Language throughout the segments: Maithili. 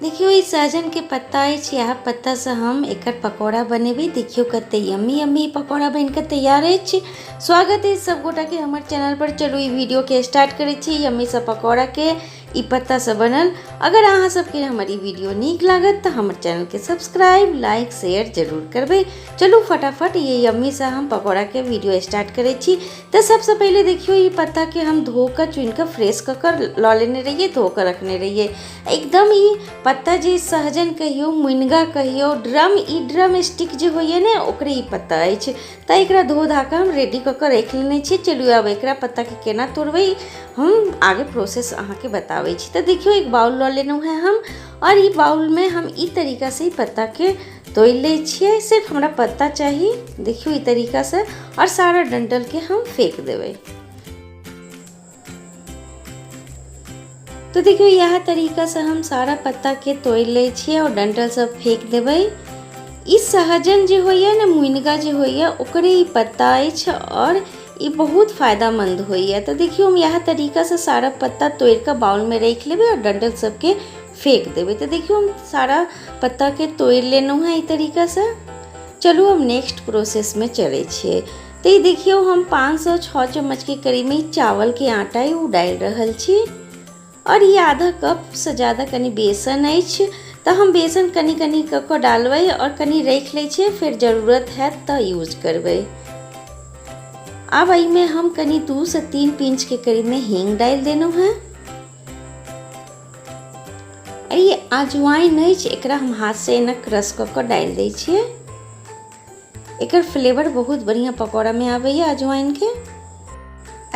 देखियौ ई सहजनके पत्ता अछि। इएह पत्तासँ हम एकर पकौड़ा बनेबै। देखियौ कते यम्मी यम्मी पकौड़ा बनिकऽ तैयार अछि। स्वागत अछि सब गोटाके हमर चैनल पर। चलू ई वीडियोके स्टार्ट करै छी यम्मी सब पकौड़ाके ई पत्तासँ बनल। अगर अहाँ सबके हमर ई वीडियो नीक लागत तऽ हमर चैनलके सब्सक्राइब, लाइक, शेयर जरूर करबै। चलू फटाफट ये यम्मीसँ हम पकौड़ाके वीडियो स्टार्ट करै छी। तऽ सबसँ पहिले देखियौ ई पत्ताके हम धो कऽ चुनि कऽ फ्रेश कऽ कऽ लऽ लेने रहियै, धो कऽ रखने रहियै। एकदम ई पत्ता जे सहजन कहियौ, मुनिगा कहियौ, ड्रम, ई ड्रम स्टिक जे होइए ने, ओकरे ई पत्ता अछि। तऽ एकरा धो धा कऽ हम रेडी कऽ कऽ राखि लेने छी। चलू आब एकरा पत्ताके केना तोड़बै, हम आगे प्रोसेस अहाँके बताबै छी। तऽ देखियौ एक बाउल लऽ लेलहुँ हेँ हम, आओर ई बाउलमे हम ई तरीकासँ ई पत्ताके तोड़ि लै छियै। सिर्फ हमरा पत्ता चाही, देखियौ ई तरीकासँ, आओर सारा डंटलके हम फेंक देबै। तो देखियौ इएह तरीकासँ हम सारा पत्ताके तोड़ि लै छियै आओर डंटल सब फेंक देबै। ई सहजन जे होइए ने, मुनिगा जे होइए, ओकरे ई पत्ता अछि आओर ई बहुत फायदामन्द होइए। तऽ देखियौ हम इएह तरीकासँ सारा पत्ता तोड़ि कऽ बाउलमे राखि लेबै आओर डंटल सबके फेंक देबै। तऽ देखियौ हम सारा पत्ताके तोड़ि लेलहुँ हेँ ई तरीकासँ। चलू हम नेक्स्ट प्रोसेसमे चलै छियै। तऽ ई देखियौ हम 5 सँ 6 चम्मचके करीबमे ई चावलके आटा ओ डालि रहल छी, आओर ई आधा कपसँ ज्यादा कनि बेसन अछि। तऽ हम बेसन कनि कनि कऽ कऽ डालबै आओर कनि राखि लै छियै, फेर जरूरत हैत तऽ यूज करबै। आब एहिमे हम कनि 2 सँ 3 पिंचके करीबमे हींग डालि देलहुँ हेँ। ई अजवाइन अछि, एकरा हम हाथसँ एना क्रश कऽ कऽ डालि दै छियै। एकर फ्लेवर बहुत बढ़िआँ पकौड़ामे आबैए अजवाइनके।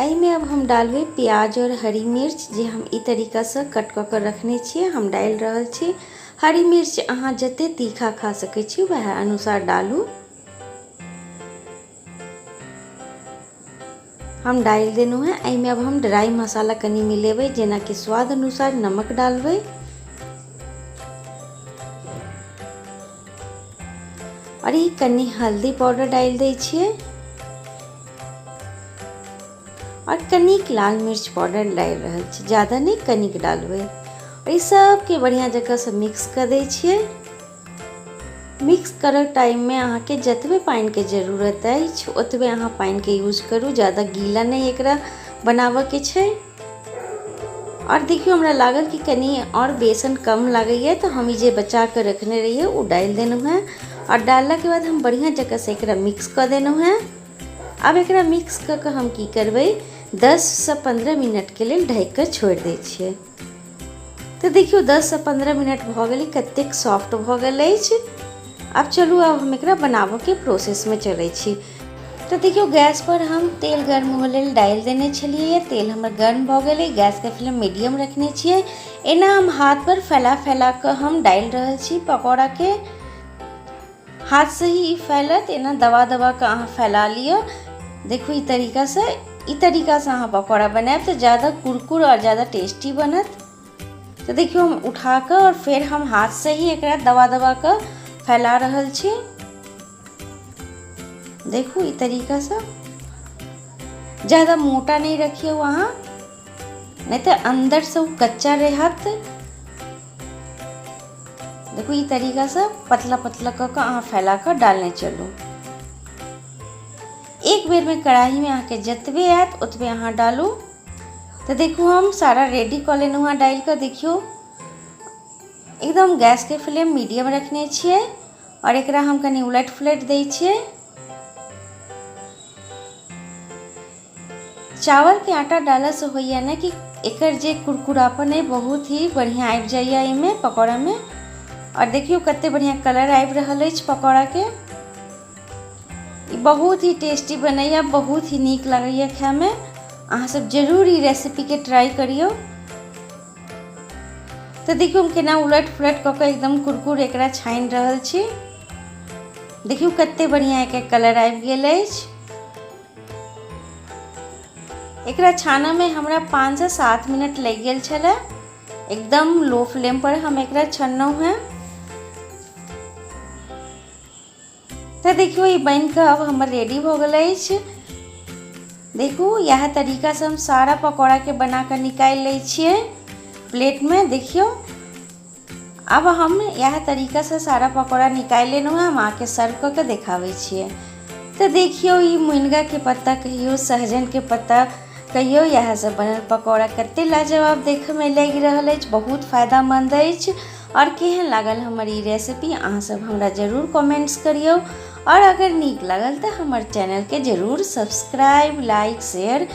एहिमे अब हम डालबै प्याज आओर हरी मिर्च, जे हम ई तरीकासँ कट कऽ कऽ रखने छियै, हम डालि रहल छी। हरी मिर्च अहाँ जते तीखा खा सकै छी, वएह अनुसार डालू। हम डालि देलहुँ हेँ। एहिमे अब हम ड्राइ मसाला कनि मिलेबै, जेनाकि स्वाद अनुसार नमक डालबै आओर ई कनि हल्दी पाउडर डालि दै छियै आओर कनिक लाल मिर्च पाउडर डालि रहल छी, ज्यादा नहि, कनिक डालबै। आओर ई सबके बढ़िआँ जकाँसँ मिक्स कऽ दै छियै। मिक्स करऽ टाइममे अहाँके जतबे पानिके जरूरत अछि, ओतबे अहाँ पानिके यूज करू। ज्यादा गीला नहि एकरा बनाबऽके छै। आओर देखियौ हमरा लागल कि कनि आओर बेसन कम लागैए, तऽ हम ई जे बचा कऽ रखने रहियै ओ डालि देलहुँ हेँ। आओर डाललाके बाद हम बढ़िआँ जकाँसँ एकरा मिक्स कऽ देलहुँ हेँ। आब एकरा मिक्स कऽ कऽ हम की करबै, 10 सँ 15 मिनटके लेल ढकि कऽ छोड़ि दै छियै। तऽ देखियौ 10 सँ 15 मिनट भऽ गेलै, कतेक सॉफ्ट भऽ गेल अछि। आब चलू, आब हम एकरा बनाबऽके प्रोसेसमे चलै छी। तऽ देखियौ गैस पर हम तेल गर्म होय लेल डालि देने छलियै। तेल हमर गर्म भऽ गेलै। गैसके फ्लेम मीडियम रखने छियै। एना हम हाथ पर फैला फैला कऽ हम डालि रहल छी पकौड़ाके। हाथसँ ही ई फैलत। एना दबा दबा कऽ अहाँ फैला लिअ। देखू ई तरीकासँ, ई तरीकासँ अहाँ पकौड़ा बनायब तऽ ज्यादा कुरकुर आओर ज्यादा टेस्टी बनत। तऽ देखियौ हम उठा कऽ आओर फेर हम हाथसँ ही एकरा दबा दबा कऽ फैला रहल छी। देखू ई तरीकासँ, ज्यादा मोटा नहि रखियौ अहाँ, नहि तऽ अन्दरसँ ओ कच्चा रहत। देखू ई तरीकासँ पतला पतला कऽ कऽ अहाँ फैला कऽ डालने चलू। एक बेरमे कढ़ाहीमे अहाँके जतबे आयत, ओतबे अहाँ डालू। तऽ देखू हम सारा रेडी कऽ लेलहुँ हँ डालि कऽ। देखियौ एकदम गैसके फ्लेम मीडियम रखने छियै आओर एकरा हम कनि उलटि फुलटि दै छियै। चावलके आटा डालऽसँ होइए ने कि एकर जे कुरकुरापन अइ, बहुत ही बढ़िआँ आबि जाइए एहिमे पकौड़ामे। आओर देखियौ कते बढ़िआँ कलर आबि रहल अछि पकौड़ाके। ई बहुत ही टेस्टी बनैए, बहुत ही नीक लगैए खायमे। अहाँ सब जरूर ई रेसिपीके ट्राई करियौ। तऽ देखियौ हम केना उलटि पुलटि कऽ कऽ एकदम कुरकुर एकरा छानि रहल छी। देखियौ कते बढ़िआँ एकर कलर आबि गेल अछि। एकरा छानऽमे हमरा 5 सँ 7 मिनट लागि गेल छलै। एकदम लो फ्लेम पर हम एकरा छनलहुँ हेँ। तऽ देखियौ ई बनि कऽ अब हमर रेडी भऽ गेल अछि। देखू इएह तरीकासँ हम सारा पकौड़ाके बना कऽ निकालि लै छियै प्लेटमे। देखियौ आब हम इएह तरीकासँ सारा पकौड़ा निकालि लेलहुँ हँ। हम अहाँके सर्व कऽ के देखाबै छियै। तऽ देखियौ, ई मुनगाके पत्ता कहियौ, सहजनके पत्ता कहियौ, इएह सब बनल पकौड़ा कते लाजवाब देखैमे लागि रहल अछि, बहुत फायदामन्द अछि। आओर केहन लागल हमर ई रेसिपी, अहाँ सब हमरा जरूर कमेंट्स करियौ। आओर अगर नीक लागल तऽ हमर चैनलके जरूर सब्सक्राइब, लाइक, शेयर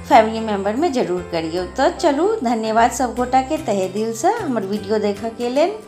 फैमिली मेम्बरमे जरूर करियौ। तऽ चलू, धन्यवाद सब गोटाके तहे दिलसँ हमर वीडियो देखऽके लेल।